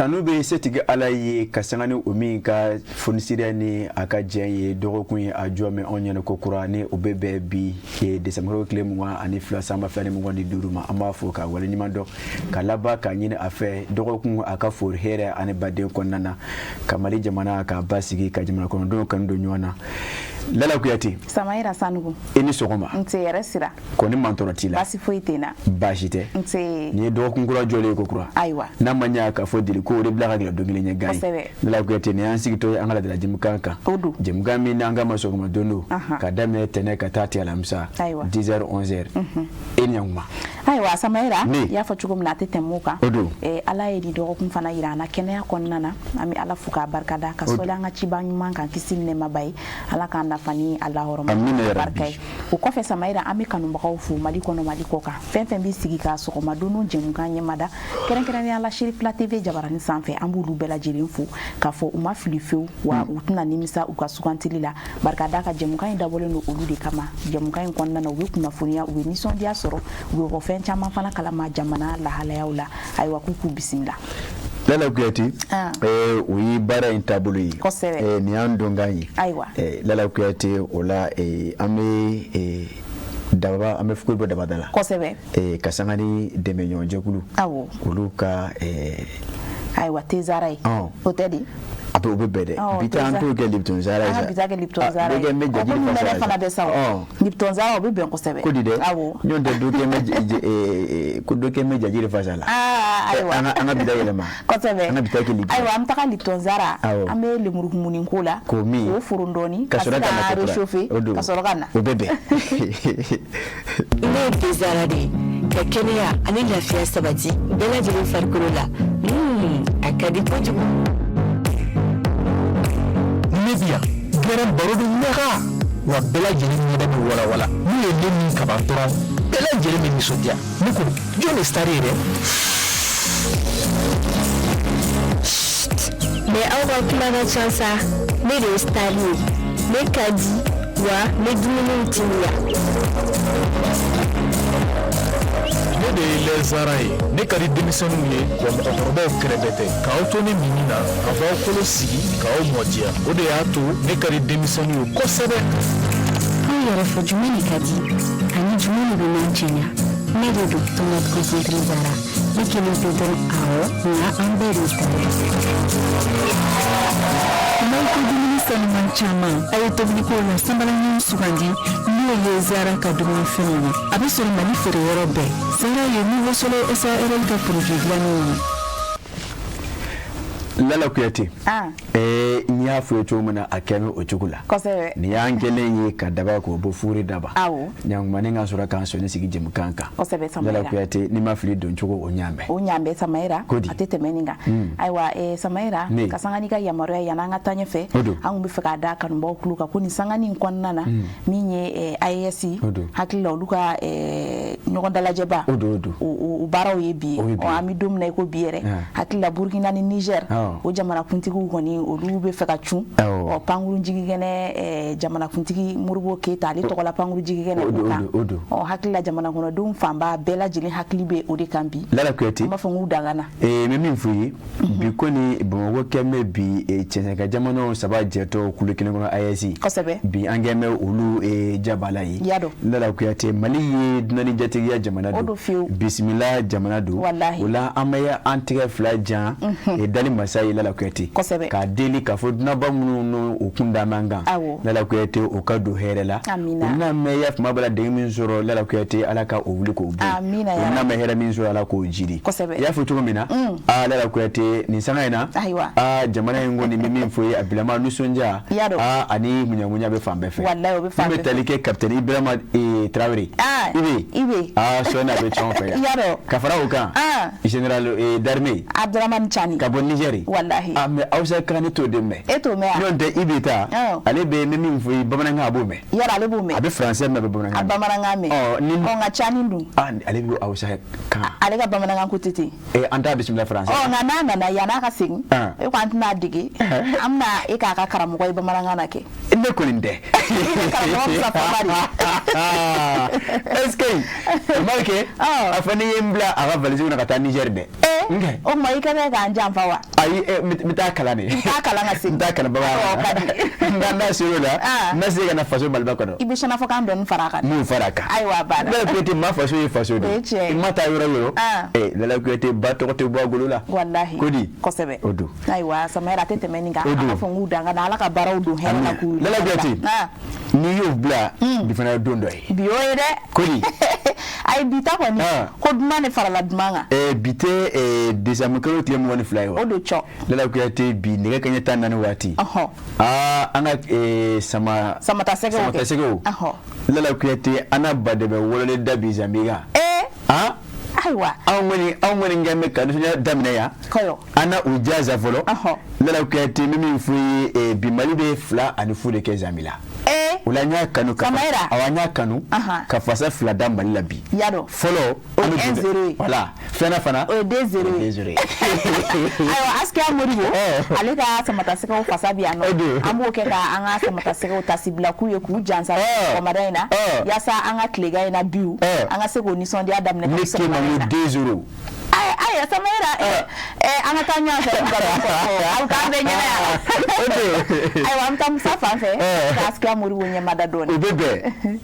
Tanu bɛ setigi Ala ye ka sanga ni o min ka fonisiriya ni a ka jɛn ye dɔgɔkun ye a jɔ mɛn anw ɲɛna ko kura ni o bɛ bɛn bi desanburu tile 22 san 2025 ma. An b'a fo ka waleɲuman dɔn ka laban k'a ɲini a fɛ dɔgɔkun a ka fori hɛrɛ ani baden kɔnɔna na, ka Mali jamana k'a basigi, ka jamana kɔnɔdenw kanu don ɲɔgɔn na. Lala Kuyate. Samayira Sanogo. I ni sɔgɔma. Nse, hɛrɛ sira. Kɔni mantɔrɔ t'i la? Baasi foyi tɛ n na. Baasi tɛ. Nse. Nin ye dɔgɔkun kura jɔlen ye ko kura. Ayiwa. N'a ma ɲɛ k'a fɔ deli ko o de bila ka gɛlɛn don kelen ɲɛ gan ye. Kosɛbɛ. Lala Kuyate, nin y'an sigitɔ ye an ka laadala jɛmukan kan. O don. Jɛmukan min n'an k'a ma sɔgɔma don don. Ka daminɛ tɛnɛ ka taa ti alamisa. Ayiwa. 10h 11h. E ni ɲankuma. Ayiwa Samayira. Ne. I y'a fɔ cogo min na a tɛ tɛmɛ o kan. O don. Ala ye nin dɔgɔkun fana yira an na kɛnɛya kɔnɔna na. An bɛ Ala fo k'a barikada ka sɔli an ka ciba ɲuman kan kisi ni nɛɛma b'a ye. Ala k'an nafa ni a lahɔrɔma barika ye. O kɔfɛ Samayira, an bɛ kanubagaw fo Mali kɔnɔ, Mali kɔ kan, fɛn fɛn bɛ sigi ka sɔgɔma don jɛmukan ɲɛmada, kɛrɛnkɛrɛnnenya la Serifila TV jabarani sanfɛ, an b'olu bɛɛ lajɛlen fo k'a fɔ u ma fili fewu, wa u tɛna nimisa u ka sugantili la, barika da ka jɛmukan in dabɔlen don olu de kama. Jɛmukan in kɔnɔna na, u bɛ kunnafoniya, u bɛ nisɔndiya sɔrɔ, u bɛ bɔ fɛn caman fana kalama jamana lahalayaw la. Ayiwa, k'u k'u bisimila. Lala Kuyate, o ye baara in taabolo ye. Kosɛbɛ. Nin y'an donkan ye. Ayiwa. Lala Kuyate, o la an bɛ daba, an bɛ fuko bɔ dabada la. Kosɛbɛ. Ka sanga ni dɛmɛɲɔgɔnjɛkulu. Awɔ. Olu ka. Ayiwa, Tezara ye. O tɛ di. A bɛ o bɛ bɛn dɛ. Bi ta an t'o kɛ Lipton Zara ye sa. An ka bi ta kɛ Lipton Zara ye. Dɔ kɛ n bɛ jaji Komi fasa nɛnɛ fana bɛ sa o. Lipton Zara, o bɛ bɛn kosɛbɛ. Ko di dɛ. Awɔ. Ɲɔgɔn tɛ dɔ kɛ n bɛ ko dɔ kɛ n bɛ jaji fasa la. Aa ayiwa. An ka bi ta yɛlɛma. Kosɛbɛ. An ka bi ta kɛ Lipton. Ayiwa, an bɛ taga Lipton Zara. Awɔ. An bɛ lemurukumuni ko la. K'o min. K'o foron dɔɔni. Ka sɔrɔ ka na réchauffer. O don. Ka sɔrɔ ka na. O bɛ bɛn. Ne ye Tezara de ye, ka kɛnɛya ani lafiya sabati bɛɛ lajɛlen farikolo la. A ka di kojugu. Ne bi yan gɛrɛn baro bɛ ɲaga wa, bɛɛ lajɛlen ɲɛda bɛ walawala. N'u ye ne min kaban dɔrɔn, bɛɛ lajɛlen bɛ nisɔndiya. Ne ko jɔn de star ye dɛ? Mais aw ka kuma ka ca sa. Ne de ye star ye, ne ka di wa n bɛ dumuniw timiya. Ne de ye lɛzara ye, ne ka di denmisɛnninw ye wa mɔgɔkɔrɔbaw kɛrɛfɛ tɛ. K'aw to ne minni na, a b'aw kolo sigi k'aw mɔdiya, o de y'a to ne ka di denmisɛnninw ye kosɛbɛ. Aw yɛrɛ fɔ, jumɛn de ka di ani jumɛn de bɛ n'an cɛɲa? Ne de don, tomate concentré Zara. Ne kelen tɛ dɔrɔn, awɔ, nka an bɛɛ de ta ye. N'aw ko dumuni sanuman caman, a ye tobiliko la sanbalaɲin sugandi, n'o ye Zara ka dumunifɛnw ye. A bɛ sɔrɔ Mali feereyɔrɔ bɛɛ. Zara ye Nouveau Soleil SARL ka produit dilannenw ye. Lala Kuyate, n y'a fɔ ye cogo min na, a kɛ bɛ o cogo la. Kosɛbɛ. Nin y'an kɛlen ye ka daba k'o bɔ fure daba. Awɔ. Ɲankumani ka sɔrɔ k'an sɔnni sigi jɛmukan kan. Kosɛbɛ Samayira. Lala Kuyate, n'i ma fili don cogo, o ɲan bɛɛ. O ɲan bɛɛ Samayira. Ko di? A tɛ tɛmɛ nin kan. Ayiwa Samayira. Ne. Ka sanga n'i ka yamaruya, yanni an ka taa ɲɛfɛ. O don. An tun bɛ fɛ k'a da kanubaw tulo kan ko nin sanga nin kɔnɔna na. Min ye AES. O don. Hakili la olu ka ɲɔgɔn dalajɛba. O don, o don. O baaraw ye bi ye. O ye bi ye. An bɛ don min na i ko bi yɛrɛ. Hakili la Burkina ni Niger. O jamanakuntigiw kɔni, olu bɛ fɛ ka cun. Ɔ, pankurun jigikɛnɛ, jamanakuntigi Modibo Keyita, ale tɔgɔla pankurun jigikɛnɛ o kan. O don. Ɔ, hakili la jamana kɔnɔdenw fanba bɛɛ lajɛlen hakili bɛ o de kan bi. Lala Kuyate. An b'a fɔ k'u dangana. N bɛ min f'i ye bi kɔni, Bamakɔ kɛn bɛ bi cɛncɛnka jamanaw saba jɛtɔ kulu kelen kɔnɔ, AES. Kosɛbɛ. Bi an kɛn bɛ olu jabala ye. Y'a dɔn. Lala Kuyate, Mali ye dunanni jatigiya jamana don. O don fiyewu. Bisimila jamana don. Walahi. O la an bɛ an tɛgɛ fila jan dali masa ye, Lala Kuyate. Kosɛbɛ. K'a deli k'a fɔ dunanba minnu n'o u kun da man kan. Awɔ. Lala Kuyate, o ka don hɛrɛ la. Amina. U n'a mɛn ya tuma bɛɛ la degun min sɔrɔ, Lala Kuyate, Ala ka o wuli k'o bɔ yen. Amina. U n'a mɛn hɛrɛ min sɔrɔ, Ala k'o jidi. Kosɛbɛ. I y'a fɔ cogo min na. Aa Lala Kuyate, nin sanga in na. Ayiwa. Aa jamana in kɔni, bɛ min fɔ ye, a bilama nisɔndiya. I y'a dɔn. Aa ani muɲamuɲa bɛ fan bɛɛ fɛ. Walahi, o bɛ fan bɛɛ fɛ. Min bɛ tali kɛ capitaine Ibrahima Traoré. Aa Ibe. Ibe. Aa sɔɔni a bɛ cɛn fɛ yan. I y'a dɔn. Ka fara o kan. Général d'armée. Abdramane Tiani. Ka bɔ Niger. Walahi. Ah mais Hausa kan, ne t'o de mɛn. E t'o mɛn wa? N'o tɛ, Ibe ta. Ale bɛ, n bɛ min fɔ i ye, bamanankan a b'o mɛn. Yɔrɔ ale b'o mɛn. A bɛ français mɛn, a bɛ bamanankan mɛn. A bamanankan mɛn. Ɔ ni. Ɔ, nka Tiani dun? Ah, ale bɛ Hausa kan. Ale ka bamanankan ko tɛ ten. An t'a bisimila français. Ɔ, nka n'a nana, yann'a ka segin. E ko an tɛna dege. An bɛna e k'a ka karamɔgɔ ye bamanankan na kɛ. Ne kɔni tɛ. Karamɔgɔ Musa Fama de. Est-ce que. Remarque, a fana ye n bila a ka valise kɔnɔ ka taa Niger dɛ. O tuma i kɛlen k'an janfa wa? Ayi, n bɛ taa kalan de. N taa kalan ka segin. N taa kalan baba. O ka di. Nka n'a ser'o la, n bɛ segin ka na faso Maliba kɔnɔ. I bɛ sɛnɛfɔkan dɔɔni fara a kan. N b'o fara a kan. Ayiwa, a banna. Lala Kuyate, ma faso ye faso de. O ye tiɲɛ ye. I ma taa yɔrɔ o yɔrɔ. Lala Kuyate, ba tɔgɔ tɛ bɔ a golo la. Walahi. Ko di? Kosɛbɛ. O don. Ayiwa, Samayɛrɛ, a tɛ tɛmɛ nin kan. An b'a fɔ n k'u dan ka na Ala ka baaraw don hɛrɛ la k'u. Lala Kuyate, n'i y'o bila, bi fana ye don dɔ ye. Bi y'o ye dɛ. Ko di? Ayi, bi ta kɔni, ko dunan de farala dunan kan. Bi tɛ décembre kalo tile 22 ye wa? O don cɔ. Lala Kuyate, bi nɛgɛ kanɲɛ 14 waati. Aa, an ka samatasɛgɛw. Samatasɛgɛw. Lala Kuyate, an n'a ba de bɛ wololen da bi Zanbi kan. Ayiwa. Anw kɔni kɛn bɛ ka nisɔndiya daminɛ yan. Kɔyɔ. An na u jaza fɔlɔ. Lala Kuyate, n bɛ min f'i ye, bi Mali bɛ 2-0 de kɛ Zanbi la. O la n y'a kanu ka awɔ, n y'a kanu ka fasa 2 da Mali la bi. Yadɔ. Fɔlɔ, o ye 1-0 ye. Voilà, filanan fana. O ye 2-0 ye. Ayiwa, Askia Modibo, ale ka samatasɛgɛw fasa bi yan nɔ. An b'o kɛ ka an ka samatasɛgɛw tasibila k'u ye k'u jansa sɔgɔmada in na. Yaasa an ka tilegan in na biw, an ka se k'o nisɔndiya daminɛ. Ne k'e ma ko 2-0. Ayiwa, Samayɛrɛ, an ka taa ɲɔgɔn fɛ. Aw k'an bɛɛ ɲɛna yan. Ayiwa, an bɛ taa Musa fan fɛ ka Askia Modibo ɲɛmada dɔɔnin. O bɛ bɛn.